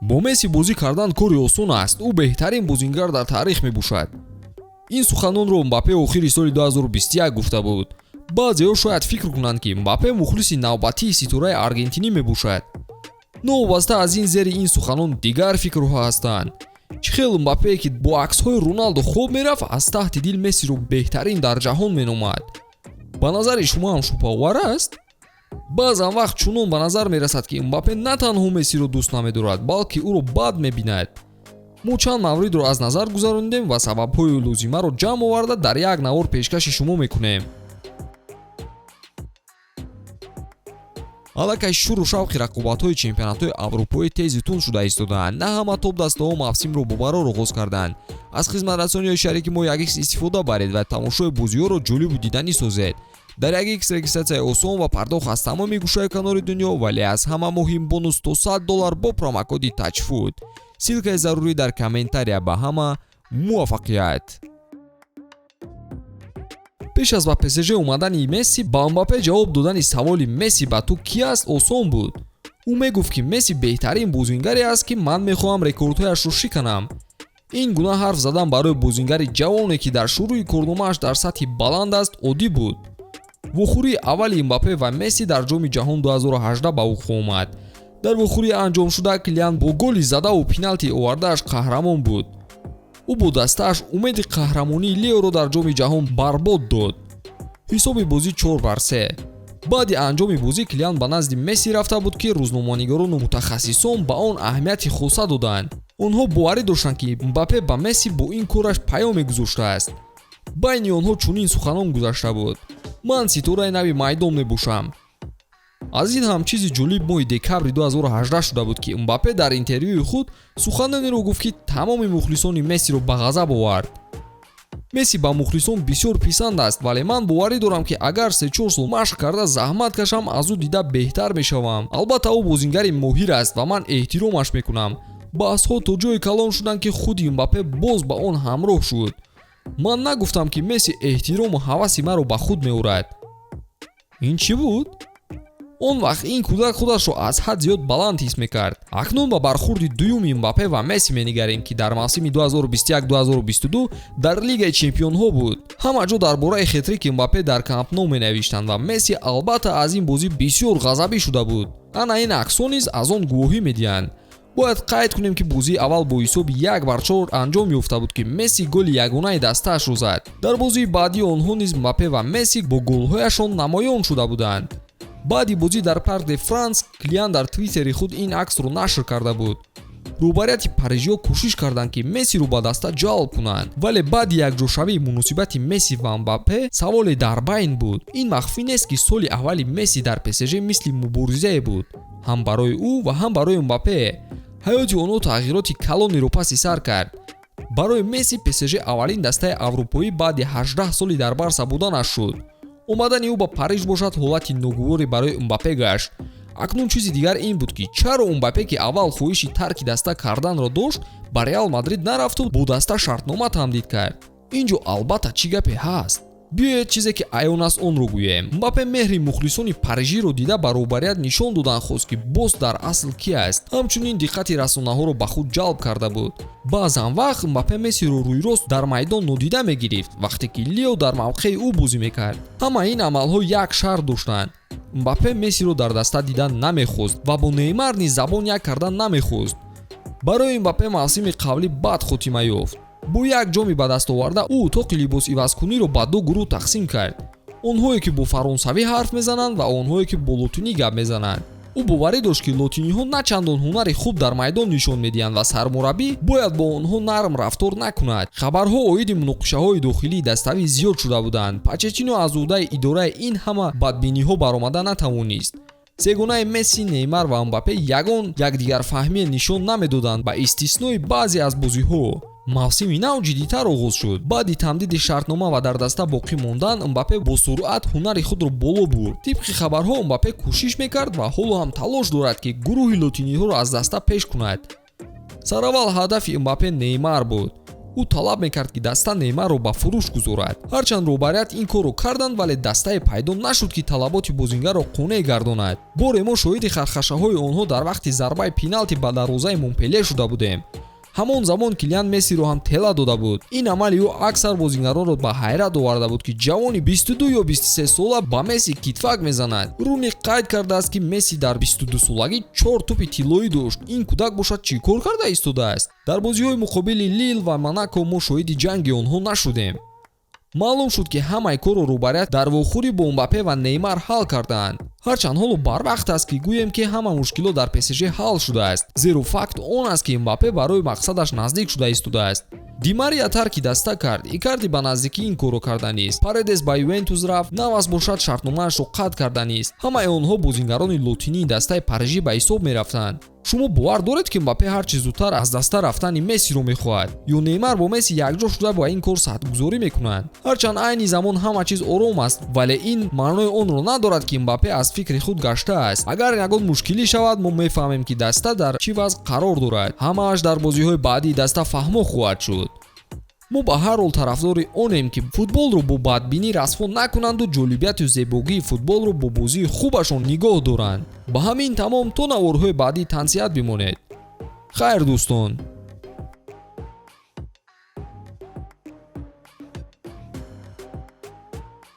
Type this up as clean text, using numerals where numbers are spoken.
Бо Месси бозӣ кардан кори осон аст, ӯ беҳтарин бозингар дар таърих мебошад. Ин суханонро Мбаппе охири соли 2021 гуфта буд. Баъзеҳо шояд фикр кунанд, ки Мбаппе мухлиси навбатии ситораи аргентинӣ мебошад. Новобаста аз ин, зери ин суханон дигар фикрҳо ҳастанд. Чӣ хел Мбаппе, ки бо аксҳои Роналдо хоб мерафт, аз таҳти дил Мессиро беҳтарин дар ҷаҳон меномад? Ба назари шумо ҳам шубҳаовар аст? Баъзан вақт чунон ба назар мерасад, ки Мбаппе на танҳо Мессиро дӯст намедорад, балки ӯро бад мебинад. Мо чанд мавридро аз назар гузаронидем ва сабабҳои лозимаро ҷамъ оварда дар як навор пешкаши шумо мекунем. Аллакай шуру шавқи рақобатҳои чемпионатҳои аврупоӣ тезу тунд шуда истодаанд. На ҳама топ-дастаҳо мавсимро бо барор оғоз карданд. Аз хизматрасониҳои шарики мо 1x истифода баред ва тамошои бозиҳоро ҷолибу диданӣ созед. Дар 1x регистратсияи осон ва пардохт аз тамоми гӯшаю канори дунё, вале аз ҳама муҳим бонус то $100 бо промокоди TAJFOOT. Ссылкаи зарурӣ дар комментария. Ба ҳама муваффақият. Пеш аз ба ПСЖ омадани Месси, ба Мбаппе ҷавоб додани саволи «Месси ба ту кӣ аст» осон буд. Ӯ мегуфт, ки Месси беҳтарин бозингаре аст, ки ман мехоҳам рекордҳояшро шиканам. Ин гуна ҳарф задан барои бозингари ҷавоне, ки дар шурӯи корномааш дар сатҳи баланд аст, оддӣ буд. Вохӯрии аввали Мбаппе ва Месси дар Ҷоми ҷаҳон 2018 ба вуқӯъ омад. Дар вохӯрии анҷомшуда Килиан бо голи задаву пеналти овардааш қаҳрамон буд. Ӯ бо дастааш умеди қаҳрамонии Леоро дар Ҷоми ҷаҳон барбод дод. Ҳисоби бозӣ 4-3. Баъди анҷоми бозӣ Килиан ба назди Месси рафта буд, ки рӯзноманигорону мутахассисон ба он аҳамияти хоса доданд. Онҳо боварӣ доштанд, ки Мбаппе ба Месси бо ин кораш паёме гузоштааст. Байни онҳо чунин суханон гузашта буд: «Ман ситораи нави майдон мебошам». Аз ин ҳам чизи ҷолиб моҳи декабри 2018 шуда буд, ки Мбаппе дар интервюи худ суханонеро гуфт, ки тамоми мухлисони Мессиро ба ғазаб овард. «Месси ба мухлисон бисёр писанд аст, вале ман боварӣ дорам, ки агар се-чор сол машқ карда заҳмат кашам, аз ӯ дида беҳтар мешавам. Албатта, ӯ бозингари моҳир аст ва ман эҳтиромаш мекунам». Баҳсҳо то ҷое калон шуданд, ки худи Мбаппе боз ба он ҳамроҳ шуд. «Ман нагуфтам, ки Месси эҳтирому ҳаваси маро ба худ меорад». Ин чӣ буд? Он вақт ин кӯдак худашро аз ҳад зиёд баланд ҳис мекард. Акнун ба бархурди дуюми Мбаппе ва Месси менигарем, ки дар мавсими 2021-2022 дар Лигаи чемпионҳо буд. Ҳама ҷо дар бораи хетрики Мбаппе дар Камп Ноу менавиштанд ва Месси албатта аз ин бозӣ бисёр ғазабӣ шуда буд. Ана ин аксҳо низ аз он гувоҳӣ медиҳанд. Бояд қайд кунем, ки бозии аввал бо ҳисоби 1-4 анҷом ёфта буд, ки Месси голи ягонаи дастаашро зад. Дар бозии баъдии онҳо низ Мбаппе ва Месси бо голҳояшон намоён шуда буданд. Баъди бозӣ дар Парк де Франс Килиан дар твиттери худ ин аксро нашр карда буд. Роҳбарияти парижиҳо кӯшиш карданд, ки Мессиро ба даста ҷалб кунанд, вале баъди якҷошавии муносибати Месси ва Мбаппе саволе дар байн буд. Ин махфӣ нест, ки соли аввали Месси дар ПСЖ мисли муборизае буд ҳам барои ӯ ва ҳам барои Мбаппе. Ҳаёти онҳо тағйироти калонеро паси сар кард. Барои Месси ПСЖ аввалин дастаи аврупоӣ баъди 18 соли дар Барса буданаш шуд. Омадани ӯ ба Париж бошад, ҳолати ногуворе барои Мбаппе гашт. Акнун чизи дигар ин буд, ки чаро Мбаппе, ки аввал хоҳиши тарки даста карданро дошт, ба Реал Мадрид нарафту бо даста шартнома тамдид кард. Ин ҷо албатта чӣ гапе ҳаст. Биёед, чизе ки аён аст, онро гӯем. Мбаппе меҳри мухлисони парижиро дида, ба роҳбарият нишон додан хост, ки босс дар асл ки аст. Ҳамчунин диққати расонаҳоро ба худ ҷалб карда буд. Баъзан вақт Мбаппе Мессиро рӯйрост дар майдон нодида мегирифт, вақте ки Лео дар мавқеи ӯ бозӣ мекард. Ҳама ин амалҳо як шарт доштанд: Мбаппе Мессиро дар даста дидан намехост ва бо Неймар низ забон як кардан намехост. Барои Мбаппе мавсими қаблӣ бад хотима ёфт. Бо як ҷоми ба даст оварда ӯ утоқи либосивазкуниро ба ду гурӯҳ тақсим кард: онҳое, ки бо фаронсавӣ ҳарф мезананд, ва онҳое, ки бо лотинӣ гап мезананд. Ӯ боварӣ дошт, ки лотиниҳо на чандон ҳунари хуб дар майдон нишон медиҳанд ва сармураббӣ бояд бо онҳо нарм рафтор накунад. Хабарҳо оиди муноқишаҳои дохилии даставӣ зиёд шуда буданд. Почеттино аз ӯҳдаи идораи ин ҳама бадбиниҳо баромада натавонист. Сегонаи Месси, Неймар ва Мбаппе ягон якдигарфаҳмие нишон намедоданд, ба истиснои баъзе аз бозиҳо. Мавсими нав ҷиддитар оғоз шуд. Баъди тамдиди шартнома ва дар даста боқӣ мондан Мбаппе бо суръат ҳунари худро боло бурд. Тибқи хабарҳо, Мбаппе кӯшиш мекард ва ҳоло ҳам талош дорад, ки гурӯҳи лотиниҳоро аз даста пеш кунад. Сараввал ҳадафи Мбаппе Неймар буд. Ӯ талаб мекард, ки даста Неймарро ба фурӯш гузорад. Ҳарчанд роҳбарият ин корро карданд, вале дастае пайдо нашуд, ки талаботи бозингарро қонеъ гардонад. Боре мо шоҳиди хархашаҳои онҳо дар вақти зарбаи пеналти ба дарвозаи Монпеле шуда будем. Ҳамон замон Килиан Мессиро ҳам тела дода буд. Ин амали ӯ аксар бозингаронро ба ҳайрат оварда буд, ки ҷавони 22 ё 23 сола ба Месси китфак мезанад. Руни қайд кардааст, ки Месси дар 22 солагӣ чор тӯпи тиллоӣ дошт. Ин кӯдак бошад, чӣ кор карда истодааст? Дар бозиҳои муқобили Лил ва Монако мо шоҳиди ҷанги онҳо нашудем. Маълум шуд, ки ҳамаи корро роҳбарият дар вохӯрӣ бо Мбаппе ва Неймар ҳал кардаанд. Ҳарчанд ҳоло барвақт аст, ки гӯем, ки ҳама мушкилот дар ПСЖ ҳал шудааст, зеро факт он аст, ки Мбаппе барои мақсадаш наздик шуда истодааст. Ди Мария тарки даста кард, Икарди ба наздикӣ ин корро карданист, Паредес ба Ювентус рафт, Навас бошад, шартномаашро қатъ карданист. Ҳамаи онҳо бозингарони лотинии дастаи Парижӣ ба ҳисоб мерафтанд. Шумо бовар доред, ки Мбаппе ҳарчи зудтар аз даста рафтани Мессиро мехоҳад ё Неймар бо Месси якҷо шуда ба ин кор сатҳгузорӣ мекунанд? Ҳарчанд айни замон ҳама чиз ором аст, вале ин маънои онро надорад, ки Мбаппе аз фикри худ гаштааст. Агар ягон мушкилӣ шавад, мо мефаҳмем, ки даста дар чӣ вазъ қарор дорад. Ҳамааш дар бозиҳои баъдии даста фаҳмо хоҳад шуд. Мо ба ҳар ҳол тарафдори онем, ки футболро бо бадбинӣ расво накунанду ҷолибияту зебогии футболро бо бозии хубашон нигоҳ доранд. Ба ҳамин тамом. То наворҳои баъдӣ тансиҳат бимонед. Хайр, дӯстон.